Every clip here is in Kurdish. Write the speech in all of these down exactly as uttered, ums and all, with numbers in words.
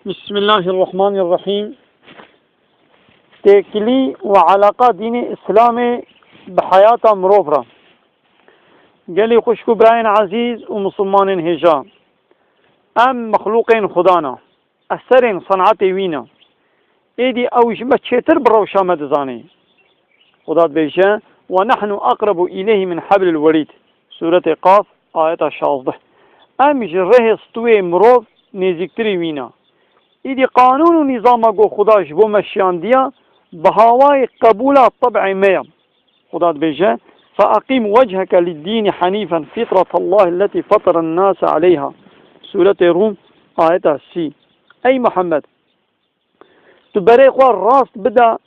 Bismillahirrahmanirrahim. Têkilî û eleqa dînê Îslamê bi heyata mirov re. Gelî xwişk û birayên ezîz û misilmanên hêja, em mexlûqên Xuda ne, eserên senetê wî ne. Êdî ew ji me çêtir bi rewşa me dizanê. Xuda dibêje, "Ve nehnu aqrebu îleyhî min heblil werîd." Sûretê Qaf, ayeta şazdeh. Em ji rihê stûyê mirov nêzîktirî wî ne. Îdî qanûn û nîzama ku Xuda ji bo me şiyandiya, bi hawayê qebûla teb'ê me ye. Xuda dibêje, "Feaqîm wecheke lid-dînî henîfen fîtretallahî lletî feteren nase aleyha." Sûretê Rûm, ayeta sî. Ey Muhammed, tu berê xwe rast bide,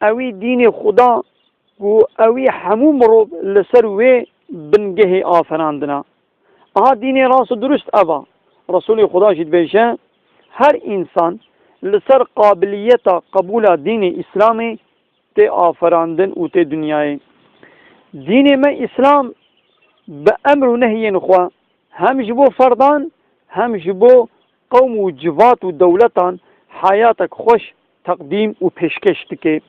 ewî dînê Xuda ku ewî hemû mirov li ser wê bingehê aferandina. Aha dînê rast û durust ev a. Resûlê Xuda jî dibêje, her însan li ser qabiliyeta qebûla dînê Îslamê tê aferandin û tê dinyayê. Dînê me Îslam bi emr û nehyên xwe hem ji bo ferdan, hem ji bo qewm û civat û dewletan heyatek xweş teqdîm û pêşkêş dike.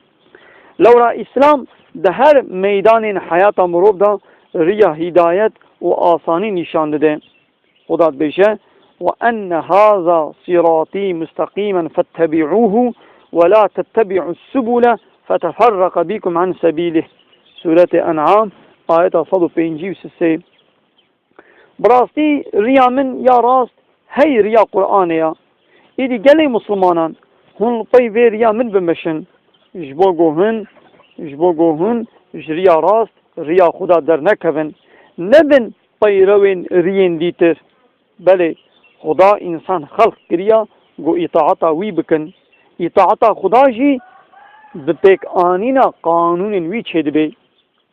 Lewra Îslam di her meydanên heyata mirov de riya hîdayet û asanî nîşan dide. Xuda dibêje, "Ve enne haza sîratî musteqîmen fettebî'ûhu ve la tettebi'us subule feteferreqe bîkum an sebîlih." Sûretê En'am, ayeta sed û pêncî û sê. Bi rastî riya min ya rast hey riya Qur'anê ya. Îdî gelê Muslimanan, hûn li pey vê riya min bimeşin, ji bo ku hûn, ji bo ku hûn ji riya rast, riya Xuda dernekevin, nebin peyrewên riyên dîtir. Belê, Xuda însan xelq kiriya ku îtaeta wî bikin. Îtaeta Xuda jî bi pêkanîna qanûnên wî çêdibe.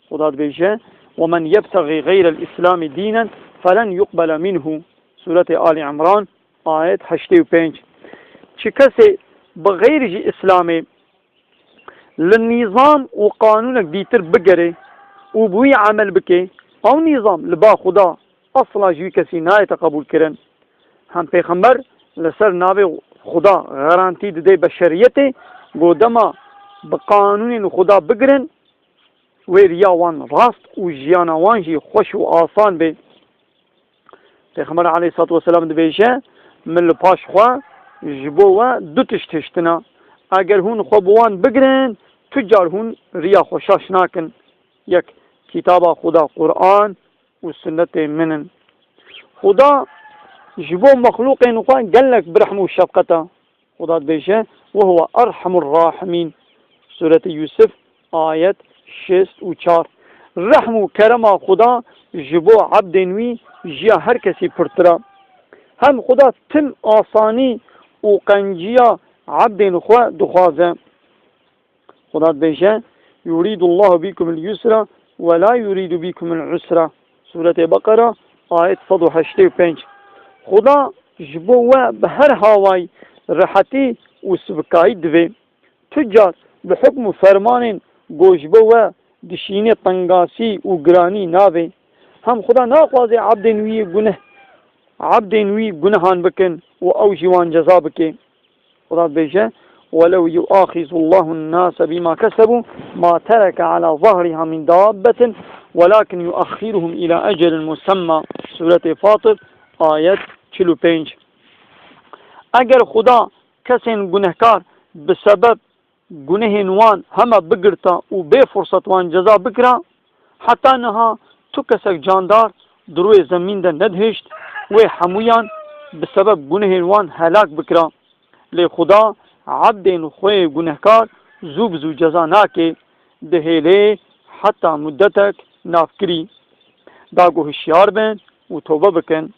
Xuda dibêje, "Ve men yebtexî xeyrel Îslamî dînen felen yuqbele minhu." Sûretê Ali Imran, ayet heştê û pênc. Çi kesê bi xeyr ji Îslamê li nîzam û qanûnek dîtir bigere û bi wî emel bike, ew nîzam li ba Xuda esla ji wî kesî nayête qebûlkirin. Hem Pêxember li ser navê Xuda garantî dide beşeriyetê, ku dema bi qanûnên Xuda bigirin, wê riya wan rast û jiyana wan jî xweş û asan be. Pêxember aleyhissalatu vesselam dibêje, "Min li paş xwe ji bo we du tişt hiştina. Eger hûn xwe bi wan bigirin, tu car hûn riya xwe şaş nakin. Yek, kitaba Xuda Quran û sunnetê min in." Xuda ji bo mexlûqên xwe gelek bi rehm û şefqet e. Xuda dibêje, "Ve huve erhemur rahimîn." Sûretê Yûsif, ayet şêst û çar. Rehm û kerema Xuda ji bo ebdên wî ji ya her kesî pirtir e. Hem Xuda tim asanî û qenciya ebdên xwe dixwaze. Xuda dibêje, "Yurîdullahu bîkumul yusra ve la yurîdu bîkumul usra." Sûretê Beqera, ayet sed û heştê û pênc. Xuda ji bo we bi her hawayî rehetî û sivikayî divê. Tu car bi hukm û fermanên ku ji bo we dişîne tengasî û giranî navê. Hem Xuda naxwaze ebdên wî guneh, ebdên wî gunehan bikin û ew jî wan ceza bike. Xuda dibêje, "Welew yuaxizullahu nnase bima kesebû ma tereke ala zahriha min dabbetin welakin yuaxiruhum ila ecelin musemma." Sûretê Fatir, ayet çil û pênc. Eger Xuda kesên gunehkar bi sebeb gunehên wan heme bigirta û bê furset wan ceza bikira, heta niha tu kesek candar di rûyê zemîn de nedihişt, wê hemûyan bi sebeb gunehên wan helak bikira. Lê Xuda ebdên xwe yê gunehkar zû bi zû ceza nake, dihêlê heta mudetek navkirî, da ku hişyar bin û tobe bikin.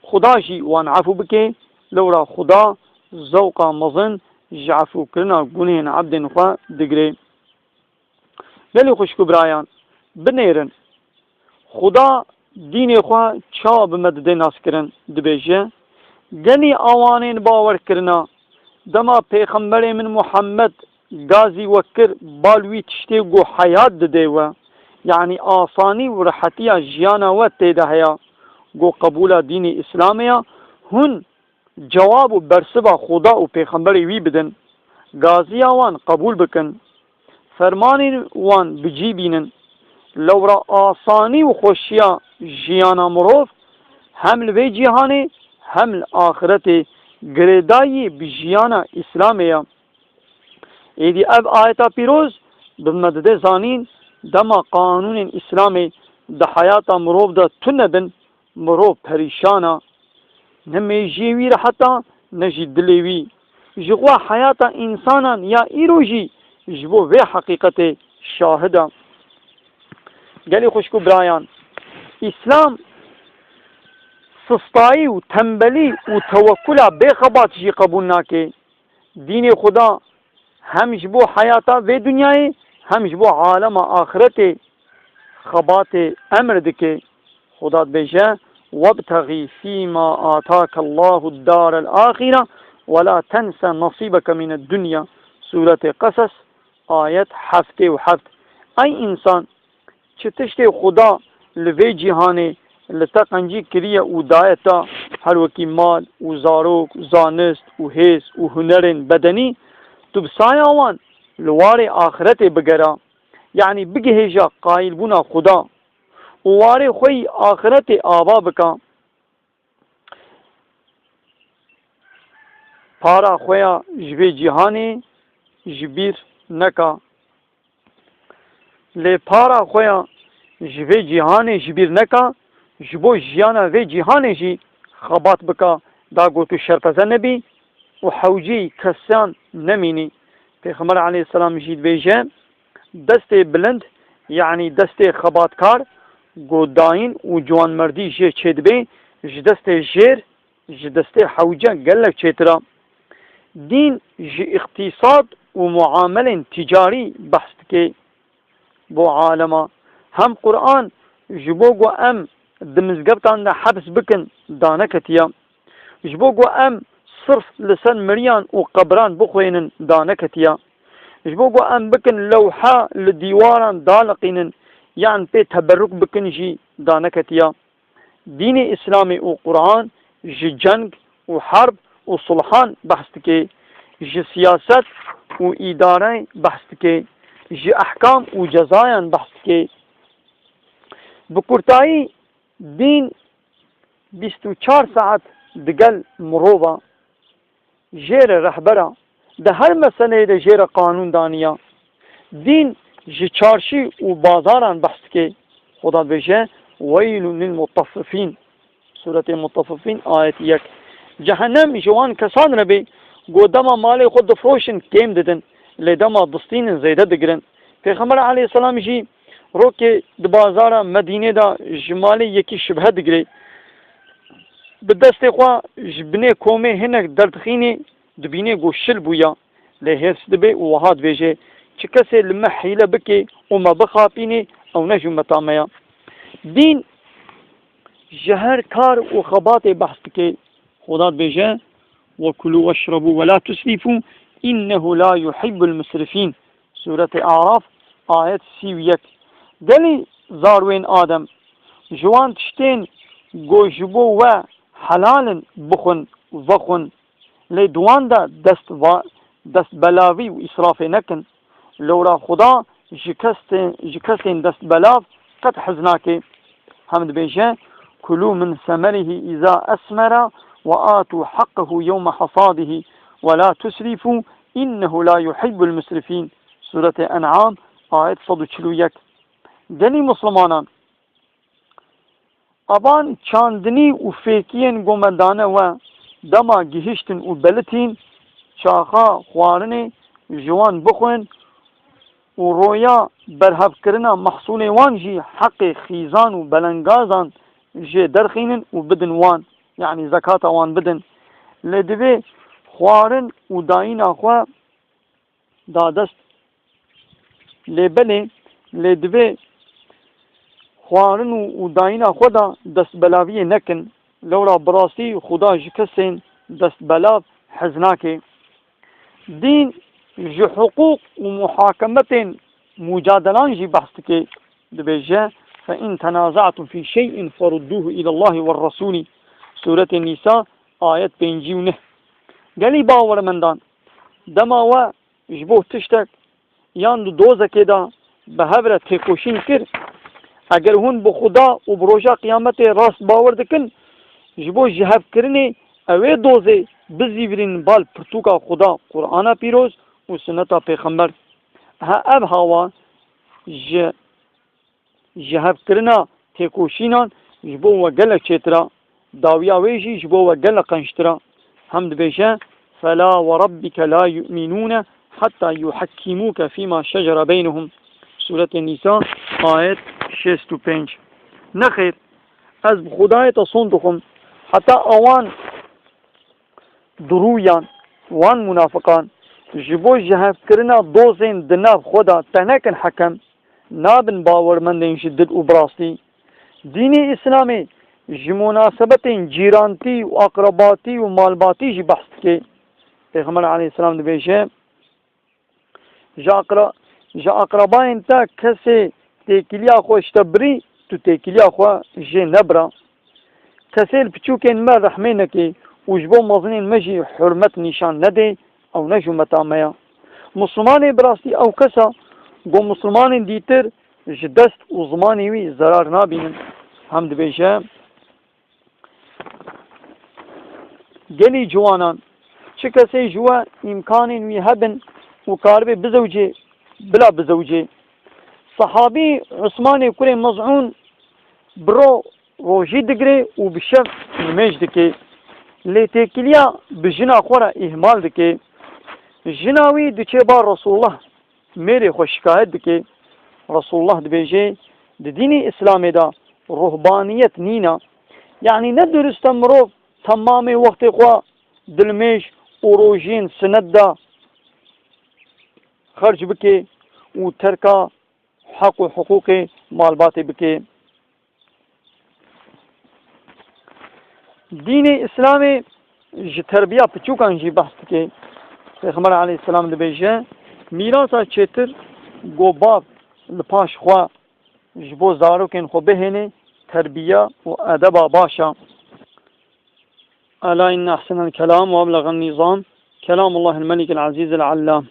Xuda jî wan efû bike, lewra Xuda zewqa mezin ji efûkirina gunehên ebdên xwe digire. Gelî xwişk û birayan, binêrin. Xuda dînê xwe çawa bi me dide naskirin? Dibêje, "Genî awanên bawer kirina, dema Pêxemberê min Muhammed gazî we kir, bal wî tiştê ku heyat dide we, yanî asanî û rehetiya jiyana we tê de heya, ku qebûla dînê Îslamê ya, hûn cewab û bersiva Xuda û Pêxemberê wî bidin, gaziya wan qebûl bikin, fermanên wan bi cî bînin, lewra asanî û xweşiya jiyana mirov hem li vê cîhanê hem li axiretê girêdayî bi jiyana Îslamê ye. Êdî ev ayeta pîroz bi me dide zanîn, dema qanûnên Îslamê di heyata mirov de tune bin, mirov perîşan e. Ne mêjiyê wî rehet e, ne jî dilê wî. Ji xwe heyata însanan ya îro jî ji bo vê heqîqetê şahid e. Gelî xwişk û birayan, Îslam sistayî û tembelî û tewekkula bêxebat jî qebûl nake. Dînê Xuda hem ji bo heyata vê dinyayê hem ji bo alema axiretê xebatê emir dike. Xuda dibêje: "Webtexî fîma atake Allahu darel axîre ve la tense nasîbeke mine dunya." Sûretê Qesas, ayet heftê û heft. Ey însan, çi tiştê Xuda li vê cîhanê li te qencî kiriye û daye te, her wekî mal û zarok, zanist û hêz û hunerên bedenî, tu bi saya wan li warê axiretê bigera, yanî bigihêja qayîlbûna Xuda û warê xwe yî axiretê ava bika. Para xwe ya ji vê cîhanê ji bîr neka. Lê para xwe ya ji vê cîhanê ji bîr neka, ji bo jiyana vê cîhanê jî xebat bika, da ku tu şerpeze nebî û hewcî kesan nemînî. Pêxember aleyhisselam jî dibêje: "Destê bilind, yanî destê xebatkar, ku dayîn û ciwanmerdî jê çêdibe, ji destê jêr, ji destê hewce gelek çêtir e." Dîn ji îqtîsad û muamelên tîcarî behs dike bo alema. Hem Quran ji bo ku em di mizgeftan de heps bikin daneketiye. Ji bo ku em sirf li ser miriyan û qebran bixwênin daneketiye. Ji bo ku em bikin lewha li dîwaran daliqînin yan pê teberruk bikin jî daneketiye. Dînê Îslamê û Quran ji ceng û herb û sulhan behs dike, ji siyaset û îdareyê behs dike, ji ehkam û cezayan behs dike. Bi kurtayî, dîn bîst û çar saet digel mirov e. Jê re rehber e. Di her meseleyê de jê re qanûn daniya. Dîn ji çarşî û bazaran behs dike. Xuda dibêje: "Weylun lil mutaffifîn." Sûretê Mutaffifîn, ayet yek. Cehennem ji wan kesan re bê, ku dema malê xwe difroşin kêm didin, lê dema distînin zêde digirin. Pêxember aleyhisselam jî rokê di bazara Medînê de ji malê yekî şibhe digirê. Bi destê xwe ji binê komê hinek derdixînê, dibînê ku şil bûya. Lê hêrs dibe û wiha dibêje: "Çi kesê li me hîle bike û me bixapînê, ew ne ji umeta me ya." Dîn ji her kar û xebatê behs dike. Xuda dibêje: "Ve kulû weşrebû ve la tusrîfû, innehu la yuhibbul musrifîn." Sûretê Araf, ayet sî û yek. Gelî zarwên Adem, ji wan tiştên ku ji bo we helal in bixwin, vexwin. Lê di wan de dest va-, destbelavî û îsrafê nekin. Lewra Xuda ji kesên, ji kesên destbelav qet hez nake. Hem dibêje: "Kulû min semerihî îza esmera ve atû heqqehû yewme hasadihî ve la tusrîfû, innehu la yuhibbul musrifîn." Sûretê En'am, ayet sed û çil û yek. Gelî Muslimanan, evan çandinî û fêkiyên ku me dane we, dema gihiştin û belitîn, çaxa xwarinê ji wan bixwin û roya berhevkirina mehsûlê wan jî heqê xîzan û belengazan jê derxînin û bidin wan, yanî zekata wan bidin. Lê divê xwarin û dayîna xwe dadest. Lê belê, lê divê xwarin û, û dayîna xwe de destbelaviyê nekin. Lewra bi rastî Xuda ji kesên destbelav hez nake. Dîn ji hiqûq û muhakemetên mucadelan jî behs dike. Dibêje: "Fe in tenazatum fî şey'in feruddûhu îlellahî we resûlî." Sûretê Nîsa, Ayet pêncî û neh. Gelî bawermendan, dema we ji bo tiştek yan di dozekê de bi hev re têkoşîn kir, eger hûn bi Xuda û bi roja qiyametê rast bawer dikin, ji bo jihevkirinê ew ê dozê bizîvirîn bal pirtûka Xuda, Qur'ana Pîroz û Sunneta Pêxember. He ev hawa ji jihevkirina têkoşînan ji bo we gelek çêtir e, dawiya wê jî ji bo we gelek qençtir e. Hem dibêje, "Fela ve rabbike la yu'minûne hatta yuhakkimûke fîma şecere beynehum." Sûretê Nîsa, ayet şêst û pênc. Nexêr, ez bi Xwedayê te sond dixwim, heta awan dirûyan, wan munafiqan, ji bo jihevkirina dozên di nav xwe de te nekin hekem, nabin bawermendên ji dil û bi rastî. Dînê Îslamê ji munasebetên cîrantî û aqrebatî û malbatî jî behs dike. Pêxember aleyhisselam dibêje, "Ji aqra-, ji aqrebayên te kesê têkiliya xwe ji te birî, tu têkiliya xwe jê nebira. Kesê li piçûkên me rehmê neke û ji bo mezinên me jî hurmet nîşan nede, ew ne ji umeta me ya." Mislimanê bi rastî ew kes e, ku mislimanên dîtir ji dest û zimanê wî zerar nabînin. Hem dibêje, "Gelî ciwanan, çi kesê ji we îmkanên wî hebin û karibê bizewcê, bila bizewcê." Sehabî Usmanê kurê Mez'ûn bi ro rojî digire û bi şev nimêj dike. Lê têkiliya bi jina xwe re îhmal dike. Jina wî diçe ba Resulullah, mêrê xwe şikayet dike. Resulullah dibêje, "Di dînê Îslamê de ruhbaniyet nîne. Yanî ne durust e mirov temamê wextê xwe dilmêj û rojiyên sinet de xerc bike û terka heq û hiqûqê malbatê bike." Dînê Îslamê ji terbiya piçûkan jî behs dike. Pêxember aleyhisselam dibêje, "Mîrasa çêtir ku bav li paş xwe ji bo zarokên xwe bihêne terbiya û edeba baş e." Ela inne ahsenel kelam ve eblegan nizam, kelamullahil melikil azizil allam.